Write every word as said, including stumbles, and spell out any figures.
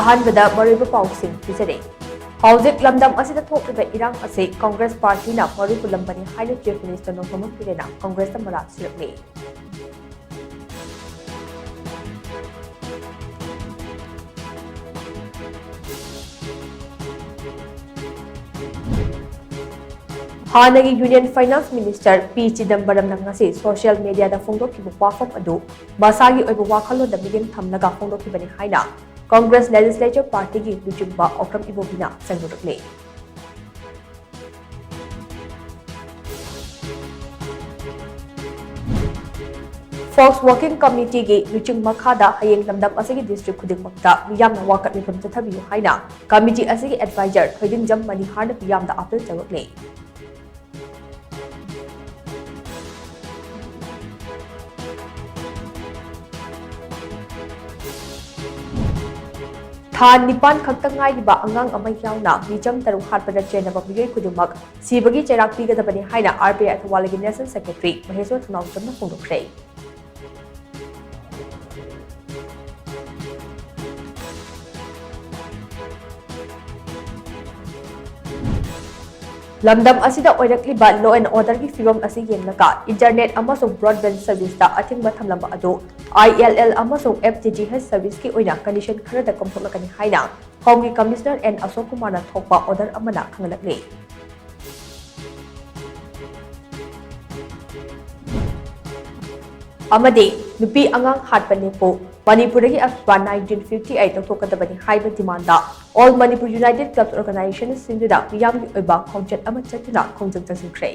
ꯑꯍꯥꯟꯕꯗ ꯃꯔꯨꯑꯣꯏꯕ ꯄꯥꯎꯁꯤꯡ ꯄꯤꯖꯔꯤ꯫ ꯍꯧꯖꯤꯛ ꯂꯝꯗꯝ ꯑꯁꯤꯗ ꯊꯣꯛꯂꯤꯕ ꯏꯔꯥꯡ ꯑꯁꯤ ꯀꯪꯒ꯭ꯔꯦꯁ ꯄꯥꯔꯇꯤꯅ ꯃꯔꯨ ꯄꯨꯜꯂꯝꯕꯅꯤ ꯍꯥꯏꯅ Chief Minister ꯅꯣꯡꯊꯣꯝꯕꯝ ꯕꯤꯔꯦꯟꯅ ꯀꯪꯒ꯭ꯔꯦꯁꯇ ꯃꯔꯥꯜ ꯁꯤꯔꯛꯂꯤ꯫ ꯍꯥꯟꯅꯒꯤ Union Finance Minister ꯄꯤ ꯆꯤꯗꯝꯕꯔꯝꯅ ꯉꯁꯤ social media ꯗ ꯐꯣꯡꯗꯣꯛꯈꯤꯕ ꯋꯥꯐꯝ ꯑꯗꯨ ꯃꯁꯥꯒꯤ ꯑꯣꯏꯕ ꯋꯥꯈꯜꯂꯣꯟꯗ ꯃꯤꯠꯌꯦꯡ ꯊꯝꯂꯒ ꯐꯣꯡꯗꯣꯛꯈꯤꯕꯅꯤ ꯍꯥꯏꯅ Congress Legislature Party ꯒꯤ ꯂꯨꯆꯤꯡꯕ ꯑꯣꯀ꯭ꯔꯝ ꯏꯕꯣꯕꯤꯅ ꯐꯣꯡꯗꯣꯔꯛꯂꯤ꯫ Fox Working Committee ꯒꯤ ꯂꯨꯆꯤꯡ ꯃꯈꯥꯗ ꯍꯌꯦꯡ ꯂꯝꯗꯝ ꯑꯁꯤꯒꯤ district ꯈꯨꯗꯤꯡꯃꯛꯇ ꯃꯤꯌꯥꯝꯅ ꯋꯥꯀꯠ ꯃꯤꯐꯝ ꯆꯠꯊꯕꯤꯌꯨ ꯍꯥꯏꯅ committee ꯑꯁꯤꯒꯤ advisor ꯊꯣꯏꯗꯤꯡꯖꯝ ꯃꯅꯤꯍꯥꯔꯅ ꯃꯤꯌꯥꯝꯗ appeal ꯇꯧꯔꯛꯂꯤ꯫ ꯊꯥ ꯅꯤꯄꯥꯟ ꯈꯛꯇ ꯉꯥꯏꯔꯤꯕ ꯑꯉꯥꯡ ꯑꯃ ꯌꯥꯎꯅ ꯃꯤꯆꯝ ꯇꯔꯨꯛ ꯍꯥꯠꯄꯗ ꯆꯦꯟꯅꯕ ꯃꯤꯑꯣꯏ ꯈꯨꯗꯤꯡꯃꯛ ꯁꯤꯕꯒꯤ ꯆꯩꯔꯥꯛ ꯄꯤꯒꯗꯕꯅꯤ ꯍꯥꯏꯅ R P I ꯊꯧꯕꯥꯜꯒꯤ National Secretary ꯃꯍꯦꯁ꯭ꯋꯔ ꯊꯧꯅꯥꯎꯖꯝꯅ ꯐꯣꯡꯗꯣꯛꯈ꯭ꯔꯦ꯫ ꯂꯝꯗꯝ ꯑꯁꯤꯗ ꯑꯣꯏꯔꯛꯂꯤꯕ law and order ꯒꯤ ꯐꯤꯕꯝ ꯑꯁꯤ ꯌꯦꯡꯂꯒ internet ꯑꯃꯁꯨꯡ broadband service ꯇ ꯑꯊꯤꯡꯕ ꯊꯝꯂꯝꯕ ꯑꯗꯨ I L L ꯑꯃꯁꯨꯡ F T T H service ꯀꯤ ꯑꯣꯏꯅ condition ꯈꯔꯗ ꯀꯣꯝꯊꯣꯛꯂꯛꯀꯅꯤ ꯍꯥꯏꯅ Home ꯒꯤ Commissioner N ꯑꯁꯣꯛ ꯀꯨꯃꯥꯔꯅ ꯊꯣꯛꯄ order ꯑꯃꯅ ꯈꯪꯍꯜꯂꯛꯂꯤ꯫ ꯑꯃꯗꯤ ꯅꯨꯄꯤ ꯑꯉꯥꯡ ꯍꯥꯠꯄ ꯂꯦꯞꯄꯨ, ꯃꯅꯤꯄꯨꯔꯗꯒꯤ ꯑꯐꯕ nineteen fifty eight ꯂꯧꯊꯣꯛꯀꯗꯕꯅꯤ ꯍꯥꯏꯕ demand ꯇ All Manipur United Clubs Organization ꯁꯤꯡꯗꯨꯅ ꯃꯤꯌꯥꯝꯒꯤ ꯑꯣꯏꯕ ꯈꯣꯡꯆꯠ ꯑꯃ ꯆꯠꯇꯨꯅ ꯈꯣꯡꯖꯪ ꯆꯪꯁꯤꯟꯈ꯭ꯔꯦ꯫